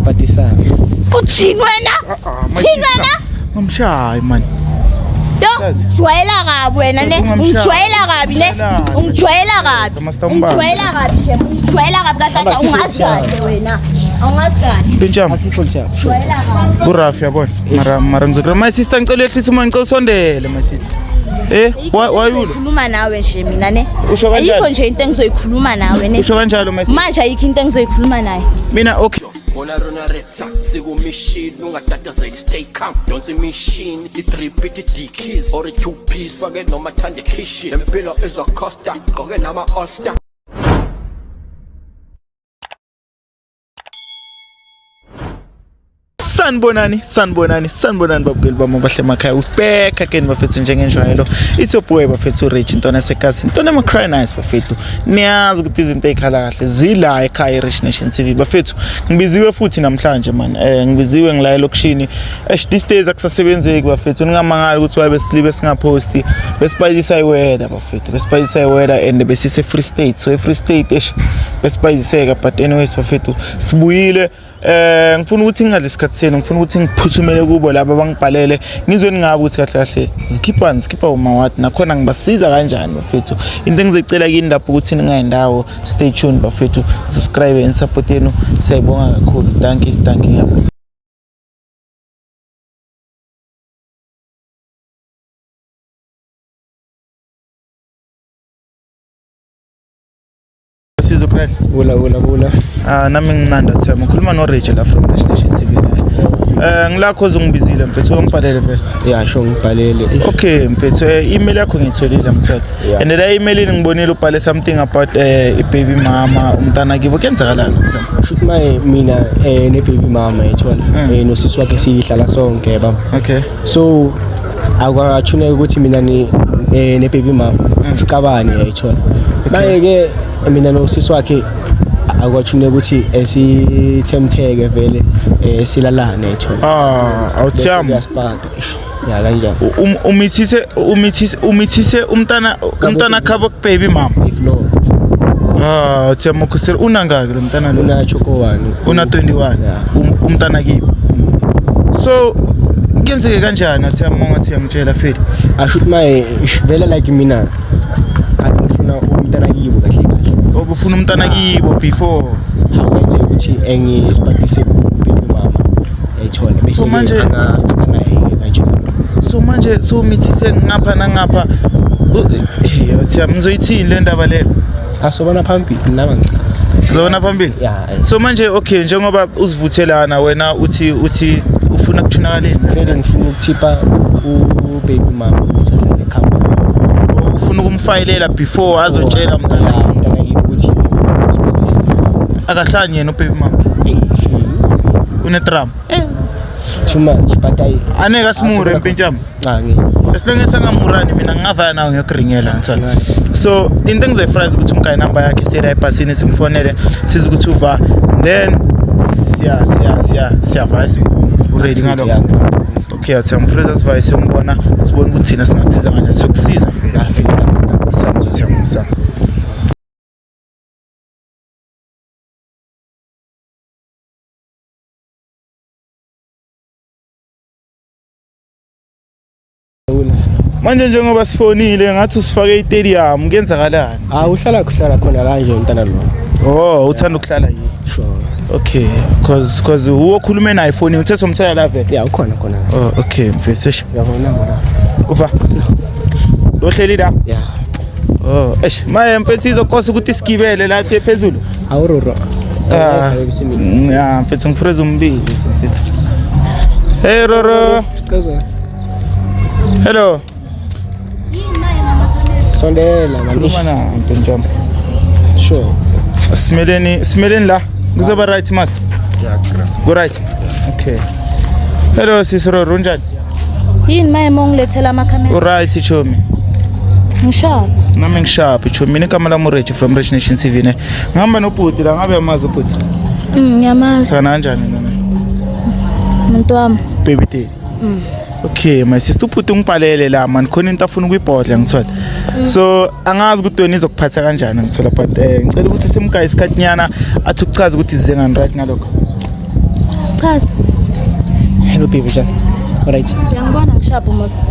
Sipatisana. Uthini wena? Ah, my Thini sister. wena? Ngamshayi man. Yo, Yazi. ujwayela kabi wena ne. Ungamshayi. Ungijwayela kabi ne. Ungamshayi. Ungijwayela kabi. Master umbambe. Ungijwayela kabi shem. Ungijwayela kabi kahle kahle ungazi kahle wena. Awungazi kahle. Mpintshami. Akuthi yakho. Ujwayela kabi. Ku-rough yabona. Mara mara ngizokura. My sister ngicela uyehlise uma ngicela usondele my sister. Eh, why you? Ngizoyikhuluma nawe nje mina ne. Usho kanjani? Ayikho nje into engizoyikhuluma nawe ne. Usho kanjalo my sister. Manje ayikho into engizoyikhuluma naye. Mina okay. Bona rona retsa sikumishini ungatatazeli stay calm donsa imishini i-drip ithi d-keys or i-two piece fake noma thande khishi lempilo izokhosta gqoke nama-all-star. Sanibonani, sanibonani, sanibonani babukeli bami abahle emakhaya. We back again bafethu njengenjwayelo. It's your boy bafethu Rich Ntona sekasi. Ntona ema cry nice bafethu. Niyazi ukuthi izinto ezikhala kahle zila ekhaya eRich Nation TV bafethu. Ngibiziwe futhi namhlanje man. Ngibiziwe ngila elokishini. Eish these days akusasebenzeki bafethu. Ningamangali ukuthi why besilibe singaposti. Besipayisa iweather bafethu. Besipayisa iweather and besise Free State. So eFree State eish besipayiseka but anyways bafethu sibuyile. Ngifuna ukuthi ngingadli isikhathi senu, ngifuna ukuthi ngiphuthumele kubo laba abangibhalele, ngizwe ningabe ukuthi kahle kahle zikhiphani, zikhipha umawadi nakhona ngibasiza kanjani bafethu. Into engizocela kini lapho ukuthi ningayindawo, stay tuned bafethu, subscribe and support yenu siyayibonga kakhulu. Thank you, thank you. Sizo Craig. Bula bula bula. Ah, nami ngimnandi Thema. Ngikhuluma no Rachel la from Rich Nation TV. Ngilakho ozongibizile mfethu, ungibhalele vele. Yeah, sure ngibhalele. Okay mfethu, email yakho ngiyitholile mthetho. Yeah. And la emailini ngibonile ubhale something about i-baby mama, umntana kibo kuyenzakalani mthetho? Shoot my mina ne baby mama yethola. Nosisi wakhe sihlala sonke baba. Okay. So akwachuneka ukuthi mina ni ne baby mama sicabane yayithola. Manje ke mina nosisi wakhe akwachuneka ukuthi esithemtheke vele silalane yayithola. Ah, awuthiyam. Kuyasipata. Ya kanjani? Umithise umithise umithise umntana umntana khabo baby mama. If no Ah, awuthiyam ukhusela unangaki lo mntana lo? una choko 1. Una 21. Yeah. Umntana kibo. So kuyenzeke kanjani awuthiyam ungathi uyangitshela feli? Ashuthi maye vele like mina angifuna umntana kibo kahle kahle. Obufuna umntana kibo before. Akwenzeka ukuthi engisipatise baby mama ayithola bese So manje- angastaka naye kanjalo. So manje so umithise ngapha nangapha. Awuthiyam ngizoyithini le ndaba leyo? Asobona phambili nami ngicabanga. Uzobona phambili? Yeah. So manje okay njengoba uzivuthelana wena uthi uthi ufuna kuthunakaleni? Vele ngifuna ukuthipa u baby mama ukuthi ahlale ekhaya. Ufuna ukumfayilela before azotshela umntana. Yeah, umntana kibo ukuthi usipatise. Akahlanye yena ubaby mama. Une drama. Too much but I Aneka simure mpintshami. Ah ngi. Esilenge sangamurani mina ngingavaya nawe ngiyokuringela ngithola. So into engizoyifraza ukuthi umgayi number yakhe siyela ebhasini simfonele size ukuthi uva then siya siya siya siyavaya simbonise. Uready ngalokho? Yeah. Okay, athi angifreza sivaye siyombona sibone ukuthi thina singakusiza kanjani. Siyokusiza vele. Afika. Asante ukuthi angisa. Manje njengoba sifonile ngathi usifake i-stadium kuyenzakalani? Ah uhlala kuhlala khona kanje umntana lo. Oh, uthanda ukuhlala yini? Sure. Okay, cause uokhulume naye fonini uthe somthola la vele. Yeah, ukhona khona. Oh, okay, mfethu. Eish. Uyabona bona. Uva. Lohleli la. Yeah. Oh, eish, maye mfethu izokosa ukuthi sigibele la siye phezulu. Awuroro. Ah. Ya, mfethu ngifreze umbili mfethu. Hey Roro. Sicela. Hello. Sondela Khuluma manje. na mpintshami. Sure. Simeleni, simeleni la. Kuzoba right master. Yeah, Go right. Okay. Hello sis Roro, unjani? Yini maye mongilethela amakhamera? Uright chomi. Ngishapa. Nami ngishaphi chomi. Mina igama lami uRich from Rich Nation TV ne. Ngihamba nobhuti la ngabe amazi ubhuti. Ngiyamazi Hlangana kanjani nami? umuntu wami. Baby daddy. Okay, my sister ubhuti ungibhalele la man khona into afuna ukuyibhodla ngithola. So angazi ukuthi wena izokuphatha kanjani ngithola but ngicela ukuthi simgaye isikhathinyana athi ukuchaza ukuthi ize ngani right ngalokho. Chaza. Hello baby, njani? Alright. Uyangibona ngishapo mos.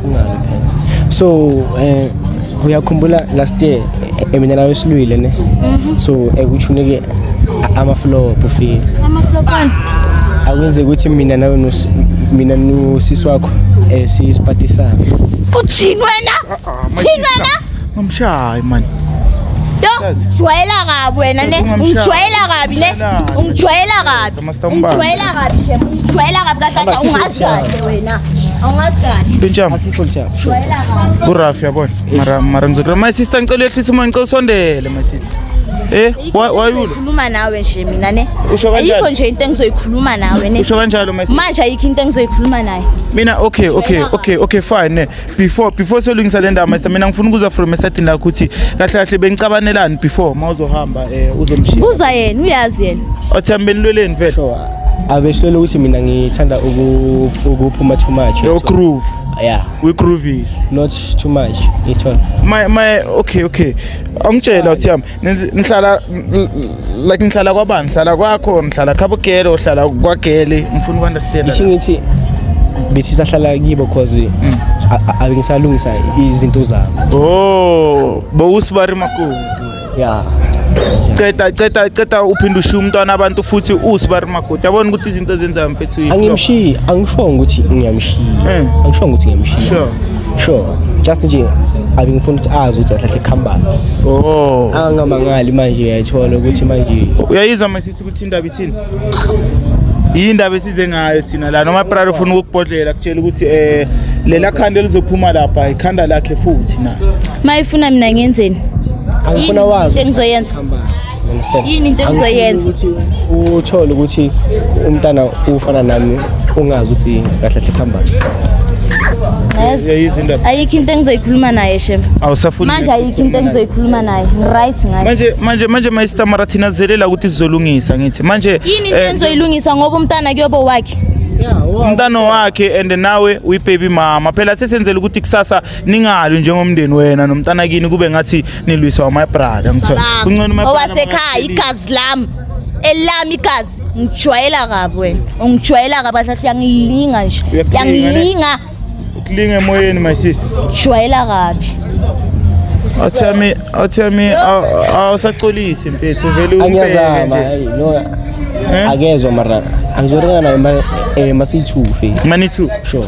Ungazi phela. So uyakhumbula last year, mina nawe silwile ne? So kuthuneke ama-flop ufike. Ama-flop ani? Akwenzeka ukuthi mina nawe mina nosisi wakho sisipatisana. Uthini wena? Thini wena? Ngamshayi man. Yo, jwayela kabi wena ne. Ungijwayela kabi ne. Ungijwayela kabi. Master umbambe. Ungijwayela kabi shem. Ungijwayela kabi kahle kahle ungazi kahle wena. Awungazi kahle. Mpintsham. Akufuthi yami. Jwayela kabi. Ku-rough yabona. Mara ngizokura. My sister, ngicela uyehlisa umoya, ngicela usondele my sister. Wayulo. Ngikhuluma nawe nje mina ne. Usho kanjani? Ayikho nje into engizoyikhuluma nawe ne. Usho kanjalo my sister. Manje ayikho into engizoyikhuluma naye. Mina okay fine ne. Before solungisa le ndaba my sister, mina ngifuna ukuza from esayidini lakho ukuthi kahle kahle benicabanelani before mawuzohamba uzomshiya. Buza yena, uyazi yena. Othi benilweleni vele. Sure. Abesilwele ukuthi mina ngithanda ukuphuma too much. Yo groove. Yeah, We groovist. not too much. Ithona. My okay. Angitshela uthi yami ngihlala like ngihlala kwabani? Ngihlala kwakho, ngihlala khabugele, uhlala kwagele. Ngifuna uku-understand. Ithi ngithi bethi sahlala kibo cause abengisalungisa izinto zami. Oh, bowusibari makoti. Yeah. Ceda uphinde ushiye umntwana abantu futhi usibari makoti. Yabona ukuthi izinto ezenzayo mfethu yi-flop. Angimshiyi, angishongo ukuthi ngiyamshiya. Angishongo ukuthi ngiyamshiya. Sure. Sure. Just nje abengifuna ukuthi azi ukuthi kahle kuhambani. Oh. Angamangali manje uyayithola ukuthi manje Uyayizwa my sister ukuthi indaba ithini? Yindaba esize ngayo thina la noma brother ufuna ukukubhodlela kutshela ukuthi lela khanda elizophuma lapha ikhanda lakhe futhi na. Mayifuna mina ngenzeni? Angifuna Yini wazi into engizoyenza? You understand? Yini into engizoyenza? Angifuni ukuthi uthole ukuthi umntana ufana nami ungazi ukuthi kahle kahle kuhambani. Yazi, Uyayizwa indaba? ayikho into engizoyikhuluma naye shem. Awusafuni. Manje ayikho into engizoyikhuluma naye. Right ngaye. Manje my sister, mara thina sizelela ukuthi sizolungisa ngithi. Manje Yini into engizoyilungisa ngoba umntana kuyoba wakhe? Umntana wakhe and nawe uyi-baby mama phela, sesenzela ukuthi kusasa ningalwi njengomndeni wena nomntana kini, kube ngathi nilwiswa my brother, ngithola kungcono my brother Owasekhaya igazi lami. Elami igazi. Ngijwayela kabi wena. Ungijwayela kabi kahle kahle, uyangilinga nje. Uyakulinga, ne? Uyangilinga. Ukulinga emoyeni my sister. Jwayela kabi. Awuthami awusaxolisi mfethu, vele umbheke Angiyazama nje. hayi no. Eh? Akezwa mara angizoringana naye masiyi-two fe. Mani two. Sure.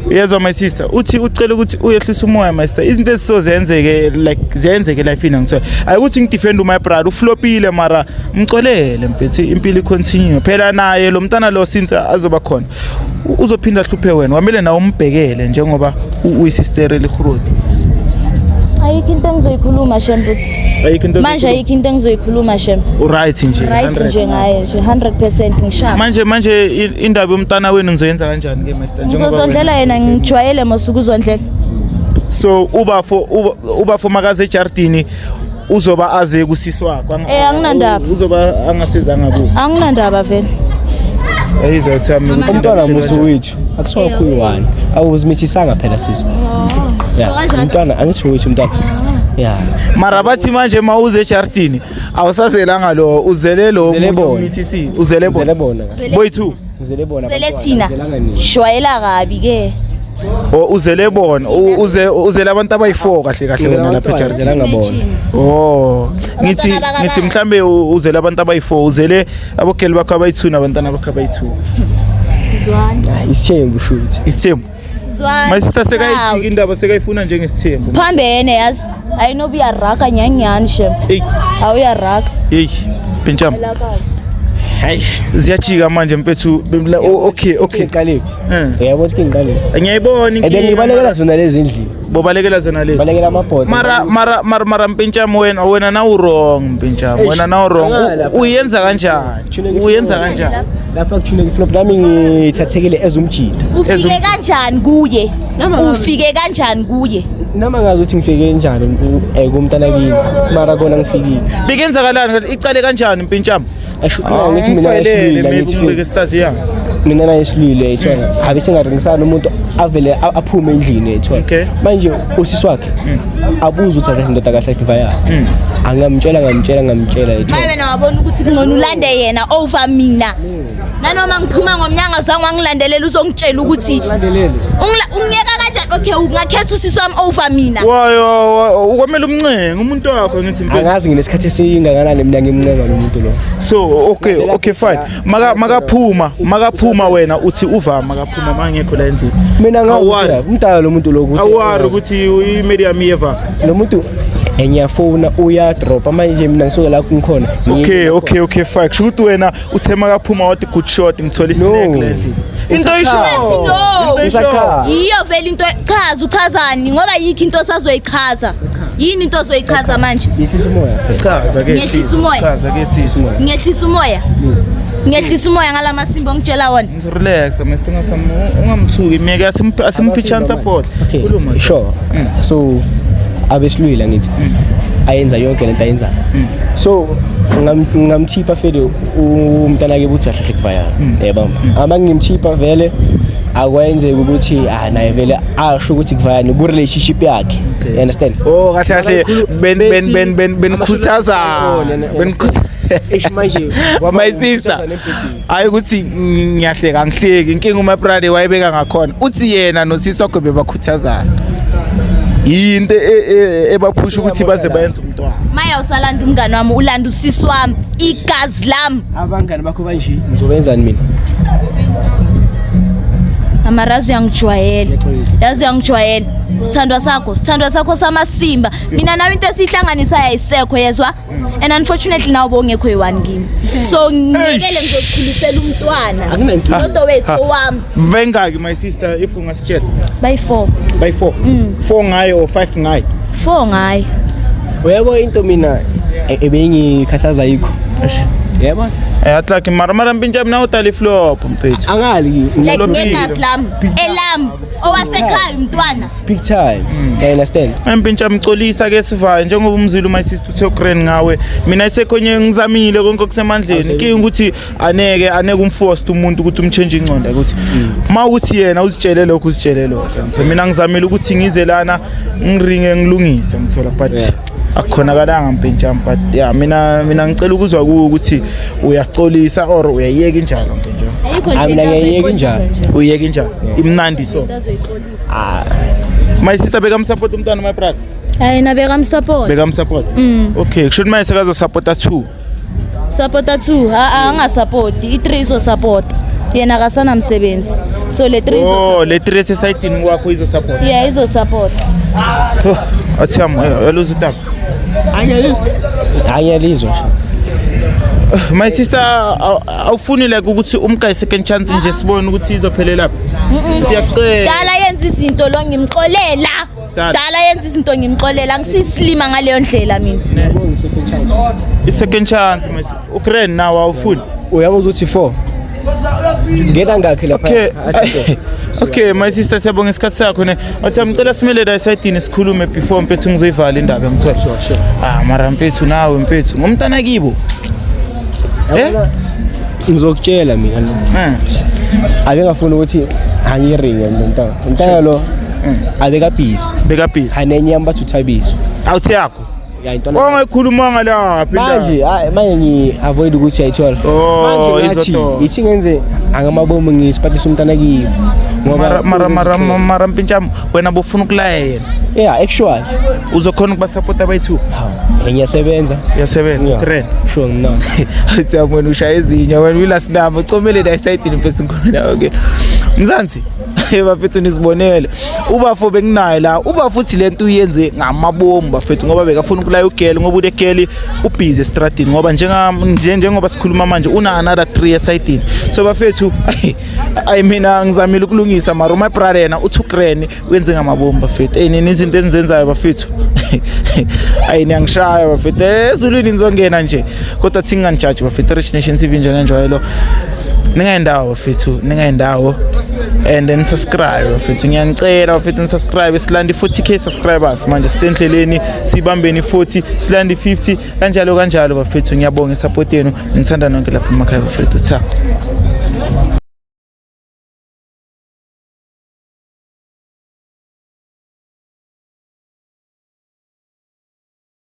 Uyezwa my sister, uthi ucela ukuthi uyehlisa umoya my sister. Izinto ezisozenzeke like ziyenzeke life-ini, ngithola ayikuthi ngi-defend my brother uflopile, mara mcolele mfethu, impilo i-continue phela. Naye lo mntana lo since azoba khona uzophinda ahluphe wena, wamele nawe umbhekele njengoba uyisister elihroti. Ayikho into engizoyikhuluma shem buti. Ayikho into. Manje ayikho into engizoyikhuluma shem. Uright nje? Right 100. nje ngaye nje 100% ngishaya. Manje indaba yomntana wenu nizoyenza kanjani ke my sister, njengoba Ngizozondlela yena, ngijwayele mos ukuzondlela. So ubafo makaze ejardini uzoba aze kusisi wakho? Anginandaba. Uzoba angasizanga kuwe? Anginandaba vele. Ayizwa uthami ukuthi Umntwana indaba musi wethu akusiwa kuyi-one, awuzimithisanga phela sisi ya. Kanjani? Umntwana angithi wethu umntwana ya. Mara bathi manje ma uze ejardini awusazelanga lo, uzele lo Uzele muntu bona. omithisile. Uzele Ngizele bona. bona. Boy two. Ngizele bona Zele abantwana, thina. ngizelanga nina. Jwayela kabi ke. O uzele bona, uzele abantu abayi-4 kahle kahle Ngizele wena lapha abantwana, ejardini. ngizelanga bona. Oh, ngithi Abantwana bakababa. ngithi mhlambe uzele abantu abayi-4, uzele abogeli bakho abayi-2 nabantwana bakho abayi-2. Zwana. Hayi, isithembu shuthi. Isithembu. Zwana. My sister sekayijika indaba, sekayifuna njengesithembu. Phambene yazi. Ayinoba uyaraka nyanyani shem. Hey, Awuyaraka. hey, Benjam. Hayi. Ziyajika manje mfethu. Oh, okay. Ngiqalephi? Eh. Uyabona ukuthi ngiqalephi? Ngiyayibona inkinga. Ebengibalekela zona lezi endlini. Bobalekela zona lezi. Balekela amabhodo. Mara Mpintsham, wena na wrong Mpintsham. Eish, Wena na wrong. angala. Uyenza kanjani? Thuneke Uyenza iflop. kanjani? Lapha kuthuneke iflop nami ngithathekile ezumjida. Ufike kanjani kuye? Ufike kanjani kuye? Noma ngazi ukuthi ngifike njani kumntana kini, mara kona ngifikile. Bikenzakalani? Icale kanjani Mpintsham? Asho ngithi mina yesilwile ngithi Maybe stars yeah. Mina naye silwile yayithola, habe singaringisana, umuntu avele aphume endlini yayithola. Manje usisi wakhe abuze ukuthi akahle indoda kahle akivaya, angamtshela, ngamtshela, ngamtshela Maye yayithola. wena wabona ukuthi kungcono ulande yena over mina. Nanoma ngiphuma ngomnyango zange wangilandelela uzongitshela ukuthi Landelele. Ungiyeka kanjani? Okay, ungakhetha usisi wami over mina. Wayo ukwamele umncenge umuntu wakho ngithi mfethu. Angazi nginesikhathi esingakanani mina ngimncenga lo muntu lo. So okay fine. Makaphuma wena uthi uva makaphuma mangekho la endlini. Mina Awari. ngazi umdala lo muntu lo ukuthi Awari ukuthi i-medium iyeva. lo muntu ngiyafona uyadropa manje mina ngisuke la ngikhona. Okay fine. Kusho ukuthi wena uthe makaphuma wathi good shot ngithola isnack No. la endlini. Into Athi isho. no. Into isho. Usakhala. Yiyo vele into chaza uchazani ngoba yikho into osazoyichaza. Yini into ozoyichaza manje? Yehlisa umoya phela. Chaza ke Ngehlisa sisi. umoya. Chaza ke sisi. Ngehlisa umoya. Please. Ngehlisa umoya ngalamasimba ongitshela wona. Relax, Mr. Ngasam ungamthuki meke asimuphi chance support. Okay. Khuluma. Sure. So abesilwila ngithi ayenza yonke lento ayenzayo. So ngamthipha fele umntana ke ukuthi ahlahle kuvaya. Yebo. Ama ngimthipha vele akwenzeki ukuthi ah naye vele asho ukuthi kuvayani ku relationship yakhe. You understand? Oh kahle kahle ben ben ben ben benikhuthaza. Benikhuthaza. Eish manje My sister. Hayi ukuthi ngiyahleka angihleki inkinga uma brother wayebeka ngakhona. Uthi yena nosisi wakho bebakhuthazana. Yinto ebaphusha ukuthi baze bayenze umntwana. Maya usalanda umngane wami ulanda usisi wami igazi lami. Abangani bakho banje ngizobenzani mina? Amarazi uyangijwayela. Yazi uyangijwayela. Sithandwa sakho, sithandwa sakho samasimba. Mina nawe into esihlanganisayo ayisekho yezwa. And unfortunately nawe bongekho yi-one kimi. So ngiyekele ngizokukhulisela umntwana. Akunankinga. Lodwa wethu owami. Bengaki my sister if ungasitshela. Bayi 4. By 4. 4 ngayo or 5 ngayo. 4 ngayo. Uyabo into mina ebengikhathaza yikho. Yebo. Atlaki mara mpintsha mina utali flop mfethu. Angali Like Ngilobile. ngegazi lami, elami, owasekhaya umntwana. big time. You understand? Mpintsha mcolisa ke sivayo njengoba umzulu my sister uthe grand ngawe. Mina isekhonye ngizamile konke okusemandleni. Inkinga ukuthi aneke umforce umuntu ukuthi umchange ingqondo ukuthi ma uthi yena uzitshele lokho uzitshele lokho. So mina ngizamile ukuthi ngize lana ngiringe ngilungise ngithola but Yeah. akukhonakalanga mpintsha but yeah mina ngicela ukuzwa kuwe ukuthi uyaxolisa or uyayeka injalo mpintsha. Ayikho nje Ah, mina into ngiyayeka azoyixolisa injalo. nje. Uyeka injalo. Imnandi so. Into azoyixolisa. My sister bekamsupport umntwana my brother. Hayi na bekamsupport. Bekamsupport. Okay, kusho ukuthi manje sekazo-supporta 2. Supporta 2, a angasupport, i3 izosupport. Yena akasanamsebenzi. So le 3 Oh, izosupport. le 3 esesayidini kwakho izosupport. Yeah, izosupport. Oh, athi yami yaluza utaba. Angiyalizwa. Angiyalizwa nje. My sister awufuni like ukuthi umgayi second chance nje sibone ukuthi izophelela lapha. Siyacela. Dala yenza izinto lo ngimxolela. Dala. Dala yenza izinto ngimxolela, angisisilima ngaleyo ndlela mina. I second chance my sister. Ukraine nawo awufuni. Uyabo ukuthi 4. Ngena ngakhe lapha. Okay. Athi four. Okay, my sister siyabonga isikhathi sakho ne. Athi ngicela simele la esayidini sikhulume before mfethu ngizoyivala indaba ngithola. Sure, sure. Ah, mara mfethu nawe mfethu ngumntana kibo. Eh? Ngizokutshela mina lo. Ake ngafuna ukuthi angiringe lo mntana. Umntana lo abeka busy. Beka busy. Hanenyama bathi uthabiso. Awuthi yakho. Ya intwana. Wangayikhulumanga lapha. Manje hayi manje ngi avoid ukuthi ayithola. Oh, Manje ngathi izotola. ithi ngenze angamabomu ngisiphathisa umntana kibo. Mara mara mara mara mpintsham wena bofuna ukulaya yena. Yeah, actually. Uzokhona ukubasupport abayi-2. Hawu, ngiyasebenza. Uyasebenza Yeah. grand. Sure nginawo. Athi yami wena ushaya izinyo wena uyilasinamba ucomele la esayidini mfethu ngikhona nawe ke. Mzansi bafethu nisibonele. Ubafo benginaye la uba futhi lento uyenze ngamabomu bafethu ngoba bekafuna ukulaya ugeli ngoba ulegeli ubhizi estradini ngoba njengoba sikhuluma manje una another 3 esayidini. So bafethu ayi mina ngizamile ukulungisa mara my brother yena uthi ugrand wenze ngamabomu bafethu. Ey nini izinto enizenzayo bafethu. Ayi niyangishaya bafethu. Ezulwini nizongena nje. Kodwa thi nginganijaji bafethu. Rich Nation TV njengenjwayelo. Ningayendawo bafethu, ningayendawo. And then subscribe bafethu. Ngiyanicela bafethu nisubscribe silandi 40k subscribers manje sisendleleni sibambeni 40 silandi 50 kanjalo kanjalo bafethu. Ngiyabonga isupport yenu. Ngithanda nonke lapha emakhaya bafethu. Tha.